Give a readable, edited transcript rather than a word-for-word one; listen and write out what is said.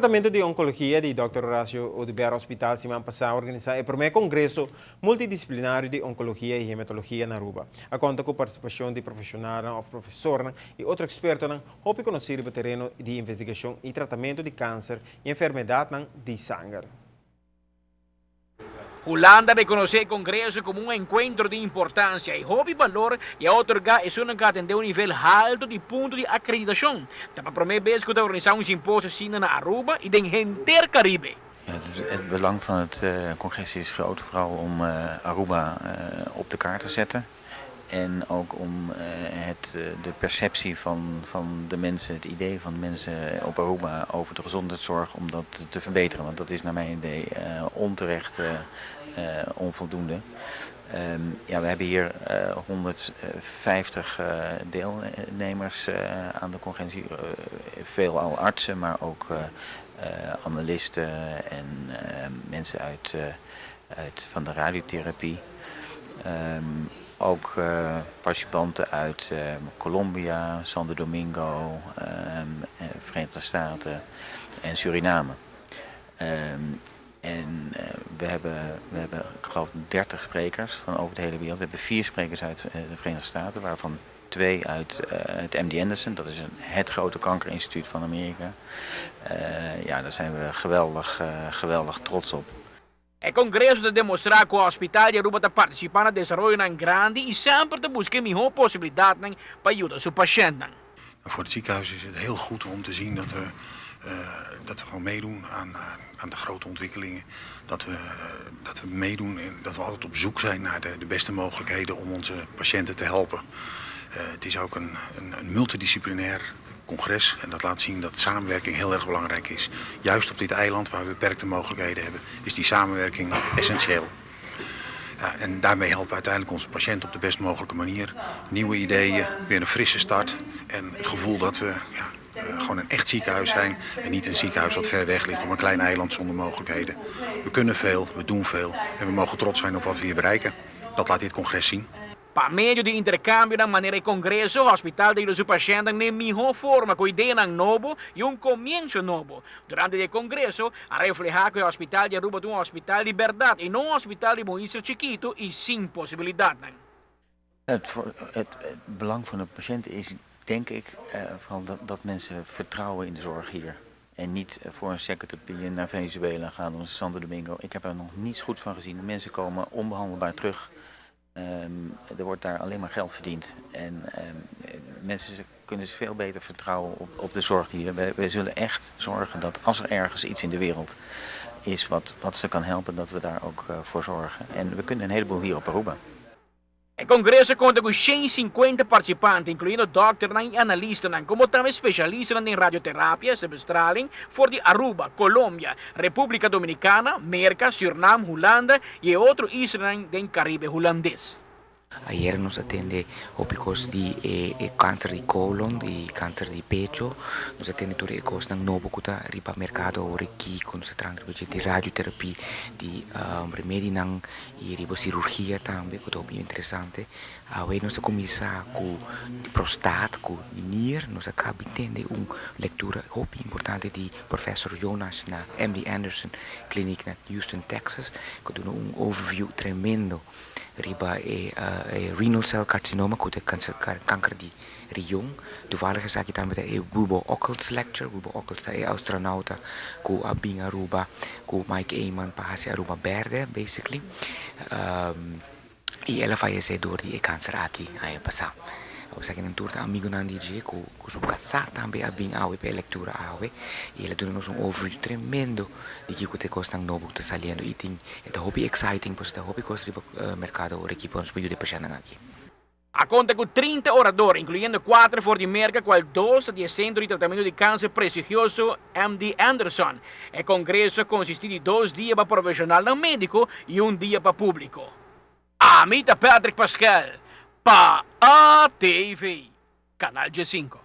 Departamento di Oncologia di Dòkter Horacio Oduber Hospital siman pasa a organisa e prome congreso multidisciplinario di Oncologia y Hematologia na Aruba. A conta cu participacion di profesionalnan of profesornan y otro expertonan hopi conoci riba tereno di investigacion y tratamento di cancer y enfermedadnan di sanger. Hulanda a rekonosé e kongreso komo un enkuentro di importansia i hopi balor i a otorgá esunnan ku a atendé un nivel haltu di punto di akreditashon. Ta pa promé bes ku ta organisá un simposio asina na Aruba i den henter Karibe. Het belang van het congres is groot, vooral om Aruba op de kaart te zetten. En ook om het, de perceptie van de mensen, het idee van de mensen op Aruba over de gezondheidszorg, om dat te verbeteren. Want dat is naar mijn idee onterecht onvoldoende. Ja, we hebben hier 150 deelnemers aan de congressie. Veelal artsen, maar ook analisten en mensen uit van de radiotherapie. Ook participanten uit Colombia, Santo Domingo, Verenigde Staten en Suriname. En we hebben, ik geloof, 30 sprekers van over de hele wereld. We hebben vier sprekers uit de Verenigde Staten, waarvan twee uit het MD Anderson, dat is het grote kankerinstituut van Amerika. Ja, daar zijn we geweldig, geweldig trots op. E kongreso ta demostrá ku e hospital di Aruba ta partisipá na desaroyo grandi i semper ta buska mihó posibilidat pa yuda su pashèntnan. Voor het ziekenhuis is het heel goed om te zien dat we gewoon meedoen aan de grote ontwikkelingen. Dat we meedoen en dat we altijd op zoek zijn naar de beste mogelijkheden om onze patiënten te helpen. Het is ook een multidisciplinair congres en dat laat zien dat samenwerking heel erg belangrijk is. Juist op dit eiland waar we beperkte mogelijkheden hebben, is die samenwerking essentieel. Ja, en daarmee helpen we uiteindelijk onze patiënt op de best mogelijke manier. Nieuwe ideeën, weer een frisse start en het gevoel dat we, ja, gewoon een echt ziekenhuis zijn en niet een ziekenhuis wat ver weg ligt op een klein eiland zonder mogelijkheden. We kunnen veel, we doen veel en we mogen trots zijn op wat we hier bereiken. Dat laat dit congres zien. Pa medio di interkambio na manera di kongreso, hospital ta yuda su pashèntnan den mihó forma ku idea nobo i un komienso nobo. Durante e kongreso, a reflehá ku e hospital di Aruba ta un hospital di berdat i no un hospital di un isla chikitu i sin posibilidat. Het belang van de patiënt is, denk ik, vooral dat mensen vertrouwen in de zorg hier. En niet voor een second opinion naar Venezuela gaan of Santo Domingo. Ik heb er nog niets goed van gezien. De mensen komen onbehandelbaar terug. Er wordt daar alleen maar geld verdiend. En mensen kunnen veel beter vertrouwen op de zorg hier. Wij zullen echt zorgen dat als er ergens iets in de wereld is wat ze kan helpen, dat we daar ook voor zorgen. En we kunnen een heleboel hier op Aruba. E kongreso a konta ku 150 partisipante, inkluyendo dòkter i analista, komo tambe spesialista den radioterapia, bestraling, for di Aruba, Colombia, Repúblika Dominikano, Merka, Suriname, Hulanda i otro islanan den Karibe Hulandes. Ayera nos a tende hopi kos di e kanser di kolon, di kanser di pechu. Nos a tende tur e kosnan nobo ku ta riba merkado awor aki, ku nos ta trahando di radioterapia, di remedinan i riba sirurgia tambe, ku ta hopi interesante. Awe nos a kuminsá ku prostaat, ku nier. Nos a kaba di tende un lektura hopi importante di professor Jonas na MD Anderson Clinic na Houston, Texas, ku a duna un overview tremendo riba e renal cell carcinoma, ku ta kanker di riñon. Toevallig esaki tambe e Wubbo Ockels lecture. Wubbo Ockels ta e astronauta ku a bin Aruba ku Mike Eman pa hasi Aruba berde, basically. I el a fayesé dor di e kanser aki aña pasá. Esaki nan tur ta amigunan di dje ku su kasá tambe a bin awe pa e lektura awe i el a duna nos un overview tremendo di kiko ta e kosnan nobo ku ta saliendo i tin e ta hopi exciting pasobra ta hopi kos riba merkado awor aki pa nos por yuda e pashèntnan aki. A konta ku 30 oradó, inkluyendo 4 for di Merka, kual dos di Sentro di Tratamentu di Kanser prestigioso MD Anderson. E kongreso a konsistí di 2 dia pa profeshonal médiko i un dia pa públiko. Ami ta Patrick Pascal, pa ATV, Kanal G5.